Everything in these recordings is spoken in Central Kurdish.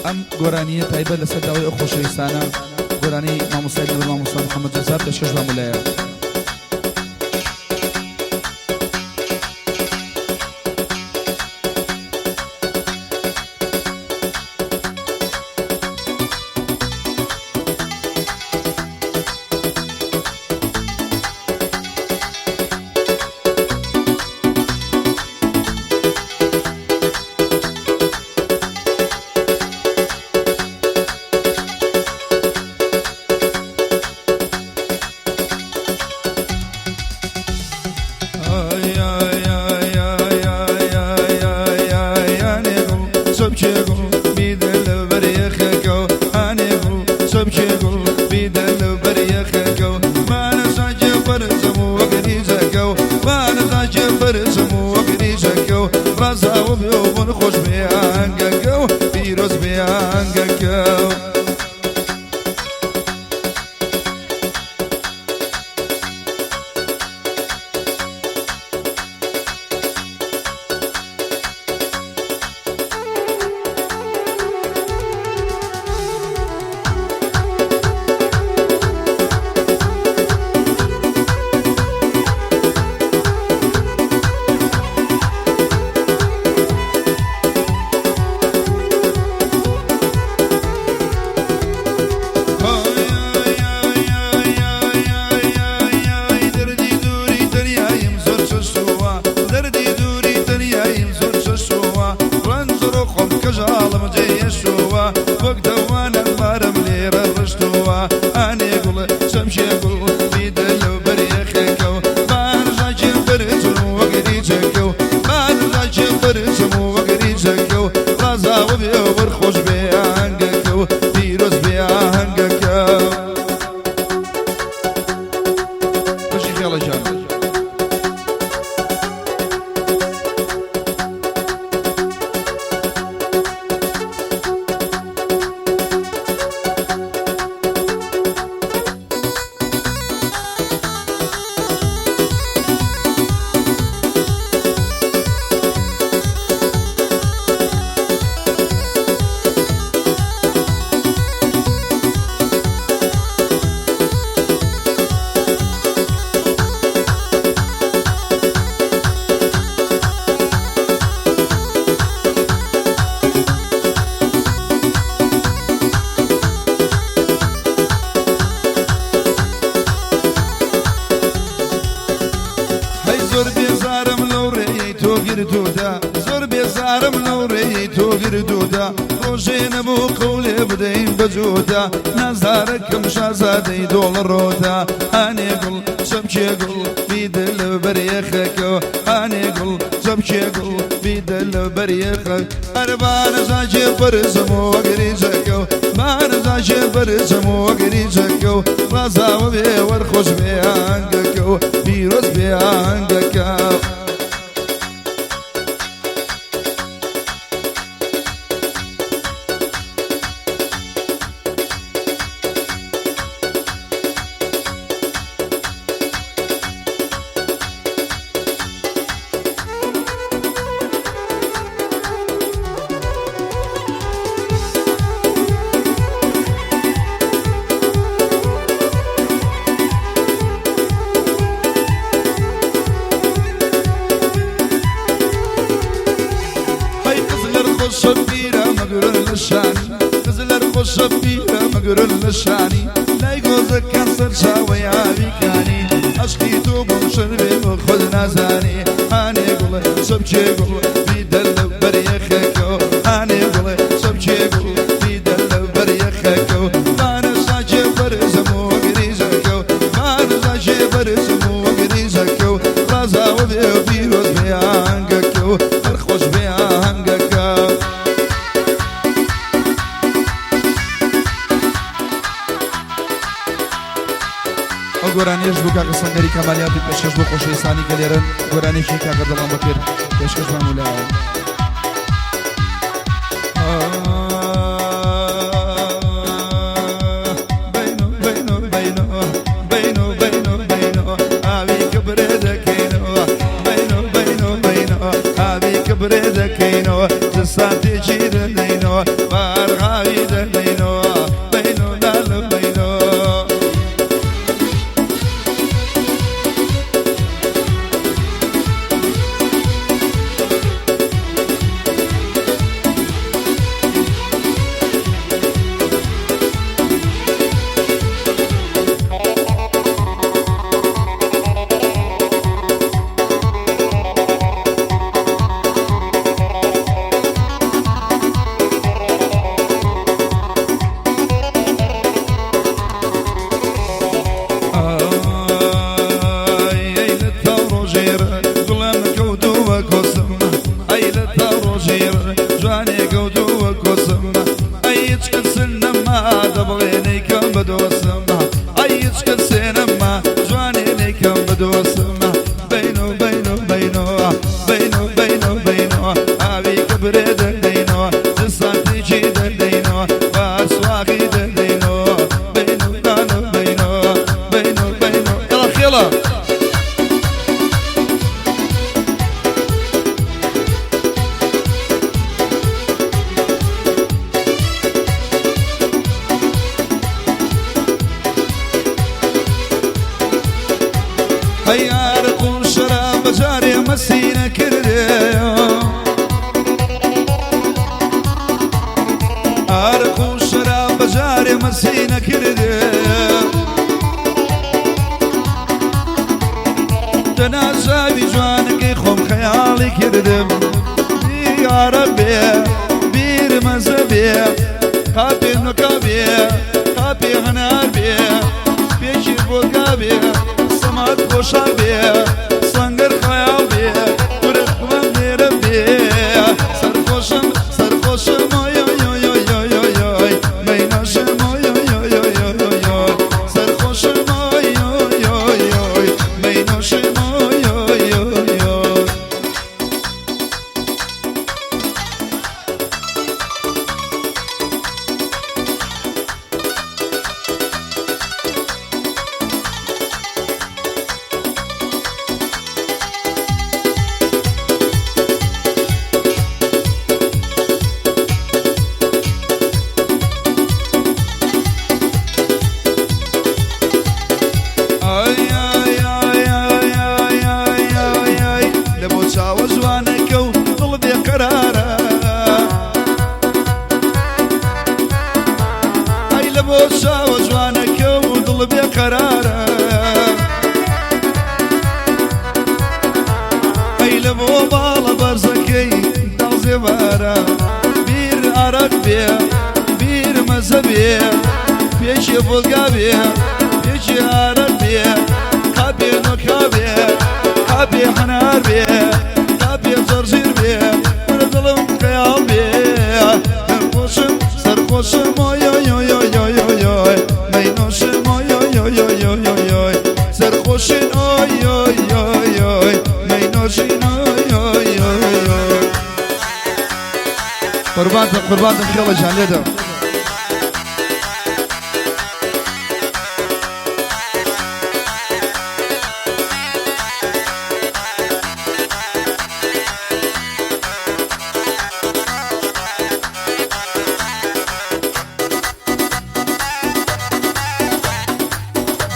ئەم گۆرانییە تایبەت لەسەر داوای ئەو خۆشەویستانە گۆرانی مامۆستای نەمر مامۆستا محەممەد جەزا پێشکەش بە مولایە. گۆرانیش بوو کاکە سەنگەری کەمالیاتی پێشکەش بۆ خۆشەویستانی کە لێرەن، گۆرانیشی کاکە دڵان بەکر پێشکەش بە هەموو. ئاوی کبرێ دەکەینەوە زستانتێکی دەدەینەوە بارغاوی دەدەینەوە بینۆ لالە بینۆ. ئای لە تاو ڕۆژێر گوڵم کەوتووە کۆسم، ئەی لە تاو ڕۆژێر جوانێ کەوتووە کۆسم، ئەی هیچ کەس نەما دەبڵێ نەیکەم بە دۆسم، ئەی هیچ کەسێ نەما جوانێ نەیکەم بە دۆسم. بینۆ بینۆ بینۆ بینۆ بینۆ بینۆ ئاوی کبرێ دەدەینەوە زستانتێکی دەدەینەوە باسواخی دەدەینەوە بینۆ نانۆ بینۆ بینۆ بینۆ. يلا خيلا هەیار قوڵ شەراب بەجارێ مەسی نەکردێ، ئارق و شەراب بەجارێ مەسی نەکردێ، دەنازاوی جوانەکەی خۆم خەیاڵی کردم. بیارە بێ بیر مەزە بێ قاپێ نۆکا بێ قاپێ هەنار بێ پێکی بۆگا بێ سەمات خۆشا بێ سەنگەر خەیاڵ بێ ورەتمەم لێرە بێ سەرخۆشم سەرخۆشم ئۆی ئۆی ئۆی ئۆی ئۆی ئۆی ئۆی مەینۆشم ئۆی ئۆی ئۆی ئۆی ئۆی ئۆی ئۆی سەرخۆشم ئۆی ئۆی ئۆی ئۆی مەینۆشم ئۆی ئۆی ئۆی ئۆی. ئای ئای ئای ئای ئای ئای ئای ئای لە بۆ چاوە جوانەکە و دڵ بێقەرارە، ئای لە بۆ چاوە جوانەکە و دڵ بێقەرارە، ئەی لە بۆ باڵە بەرزەکەی داڵزێوارە. بیر ئارەق بێ بیر مەزە بێ پێشێ بۆگا بێ پێشێ ئارەق بێ قاپێ نۆکا بێ قاپێ هەنار بێ قاپێ جەرجیر بێ وەرە دڵم خەیاڵ بێ سەرخۆشم سەرخۆشم ئۆی ئۆی ئۆی ئۆی ئۆی ئۆی ئۆی مەینۆشم ئۆی ئۆی ئۆی ئۆی ئۆی ئۆی ئۆی سەرخۆشین ئۆی ئۆی ئۆی ئۆی مەینۆشین ئۆی ئۆی ئۆی ئۆی. قوربانتم قوربانتم خێڵە گیان لێدەم.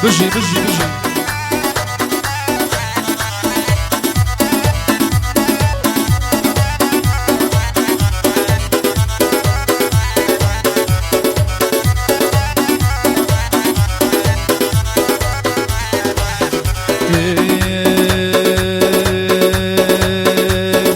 بژی بژی بژی.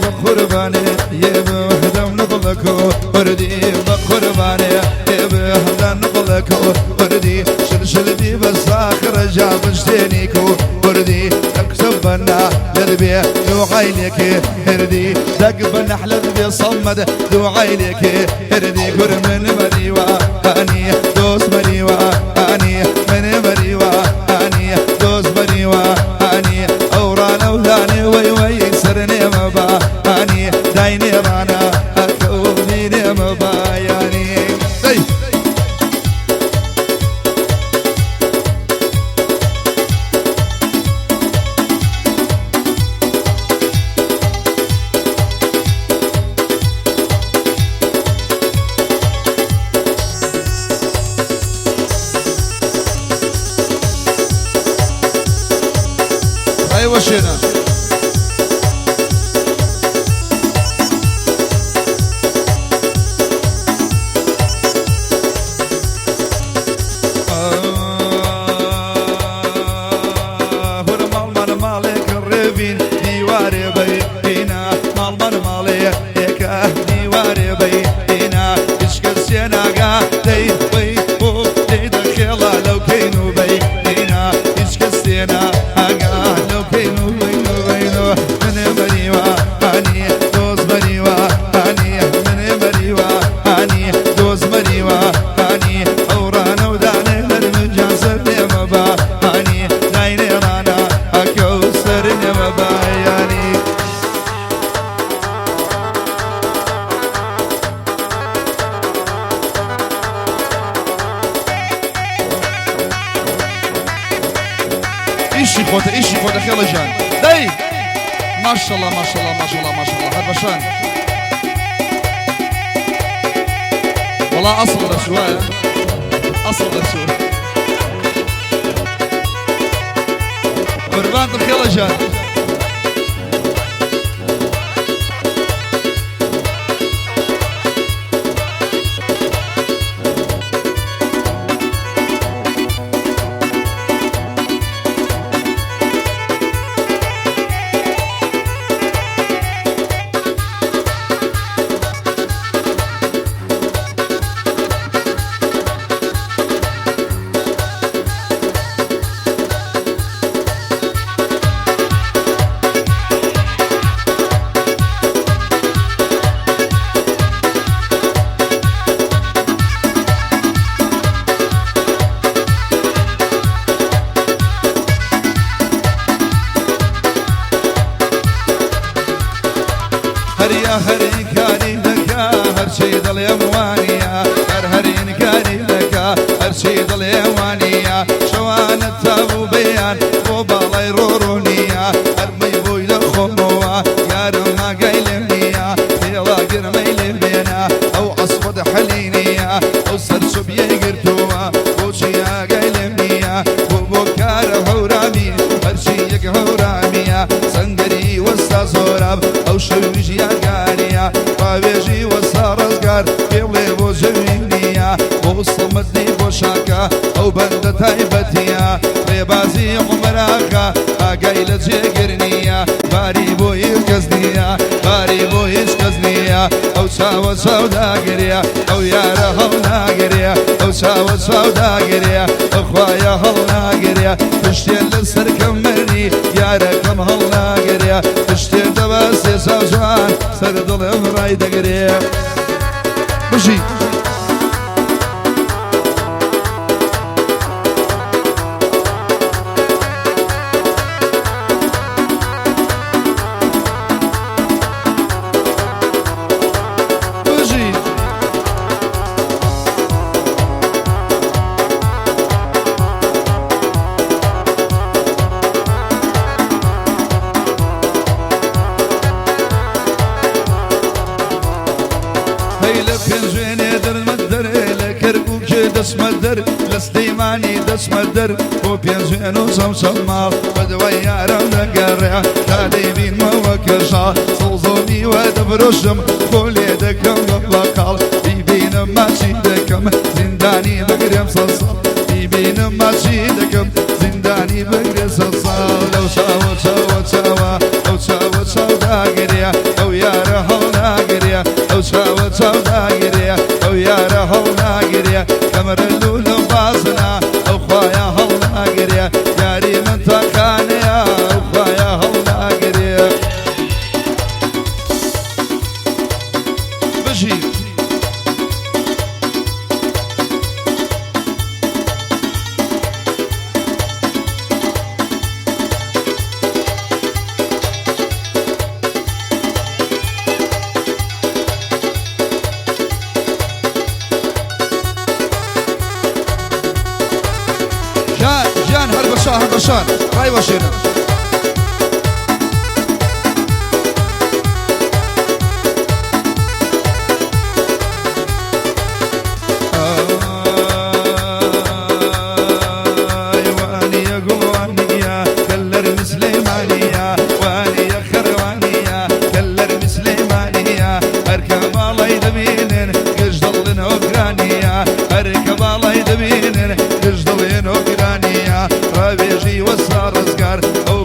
بە قوربانێ یێ بەهدەم نقڵەکۆ وردی، بە قوربانێ یێ بەهدەم نقڵەکۆ وردی، شلشل بی بە ساخرە جا بشتێنیکۆ وردی، دەکسب بەنا لەدبێ دوعای لێکێ هردی، دەک بە نەحلەت بێ سەمەد دوعای لێکێ هردی، کور من مەریوە هانی دۆست مەریوە هانی من مەریوە هانی دۆست مەریوە هانی ئەوڕانە و دانێ وەی وەی سەرنێ مەبا هانی داینێ ڕانە ئەکەو دینێ مەبا یانی دەی. ئیشی خۆتە ئیشی خۆتە خێڵە ژیان دەی ماشەڵا ماشەڵا ماشەڵا ماشەڵا هەر بەشان وەڵا ئەسڵ دەچوو وایە ئەسڵ دەچوو قوربانتم خێڵە ژیان هەریا هەرین کاری دەکا هەرچی دڵێم وانیە هەر هەرین کاری دەکا هەرچی دڵێم وانیە شەوانە تابوو بەیان بۆ باڵای ڕۆڕۆنیە هەر مەی بۆی لە خۆمەوە یارم ئاگای لێم نییە پێڵا گرمەی لێ بێنە ئەو عەسوەد حەلینیە ئەو سەرچوبیەی گرتووە بۆچی ئاگای لێم نییە بۆ بۆ کارە هەورامی هەرچی یەک هەورامیە سەنگەری وەستا زۆراب ئەو شەویش یادگاریە ڕاوێژی وەستا ڕزگار پێڵێ بۆ جەوی نییە بۆ سەمەدی بۆ شاکە ئەو بەندە تایبەتیە ڕێبازی عومەراکە ئاگای لە جێگر نییە باری بۆ هیچ کەس نییە باری بۆ هیچ کەس نییە ئەو چاوە چاو داگرێ ئەو یارە هەڵناگرێ ئەو چاوە چاو داگرێ ئەو خوایە هەڵناگرێ پشتێ لەسەر کەمەری یارەکەم هەڵناگرێ پشتێ دەبەستێ چاو جوان سەر دڵم ڕای دەگرێ بژی. بژی. هەی لە پێنجوێنێ دەرمە دەرێ لە کەرکووکێ دەچمە دەر لە سلەیمانی دەچمە دەر بۆ پێنجوێن و چەمچەماڵ بە دوای یارم دەگەڕێ تا دەیبینمەوە کەژا سەوزە و میوە دەفرۆشم خۆ لێ دەکەم بە بەقاڵ بیبینم ماچی دەکەم زیندانی بگرێم سەد ساڵ بیبینم ماچی دەکەم زیندانی بگرێ سەد ساڵ لەو چاوە چاوە چاوە ئەو چاوە چاو داگرێ ئەو یارە هەڵناگرێ ئەو چاوە چاو داگرێ ئەو یارە هەڵناگرێ کەمەرە لولم بازنا ئەو خوایە هەڵناگرێ یاری من تاقانەیە ئەو خوایە هەڵناگرێ بژی. ژیان ژیان هەر بە شا هەر بە شان ڕای وەشێنە. ئای وانیە گوڵ وانیە کەلەر مسلێمانیە وانیە خەروانیە کەلەر مسلێمانیە هەرکە باڵای دەبینن گشت دڵن ئۆکرانیە هەرکە باڵای دەبینن گشت دڵێن ئۆکرانیە ڕاوێژی وەستا ڕزگار ئەو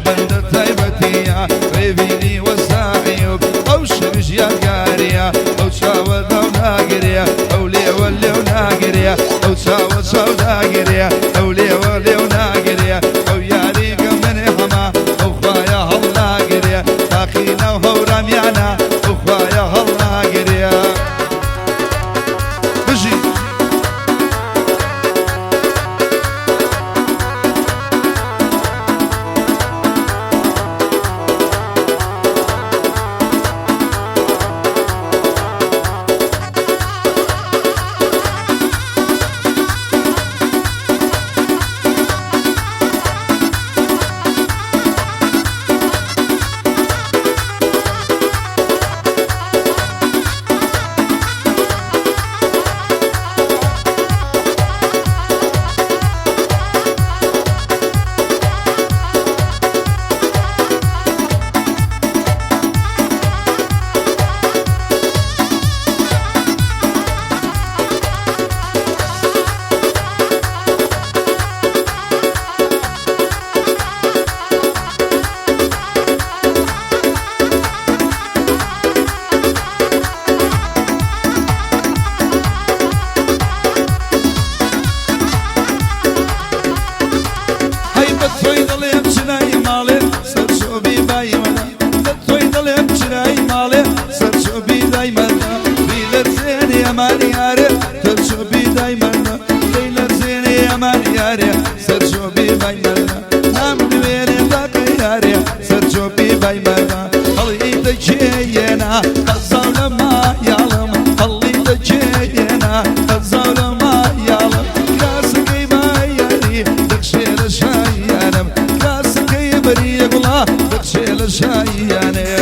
بای مەدا بیلەرزێنێ ئەمان یارێ سەرچۆپی دای مەدا دەیلەرزێنێ ئەمان یارێ سەرچۆپی بای مەدا نامدوێنێ تاقە یارێ سەرچۆپی بای مەدا هەڵی دەکێیەنا قەزاو لە مایاڵم هەڵی دەکێیەنا قەزاو لە مایاڵم کراسەکەی بای یاری دەخشێ لە شایانم کراسەکەی بەریە گوڵا دەخشێ لە شایانێ.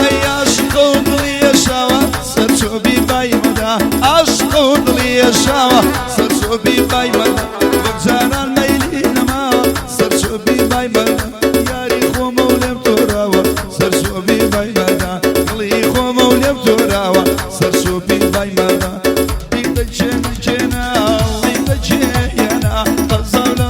ئەی عاشقە و دڵی یەشاوە سەرچۆبی بای مەدا عاشقە و دڵی یەشاوە سەرچۆبی بای مەدا وەک جاران مەیلی نەماوە سەرچۆبی بای مەدا یاری خۆمە و لێم تۆراوە سەرچۆبی بای مەدا دڵی خۆمە و لێم تۆراوە سەرچۆبی بای مەدا لیتە کێنە کێنە لیتە کێیەنە قەزاو لە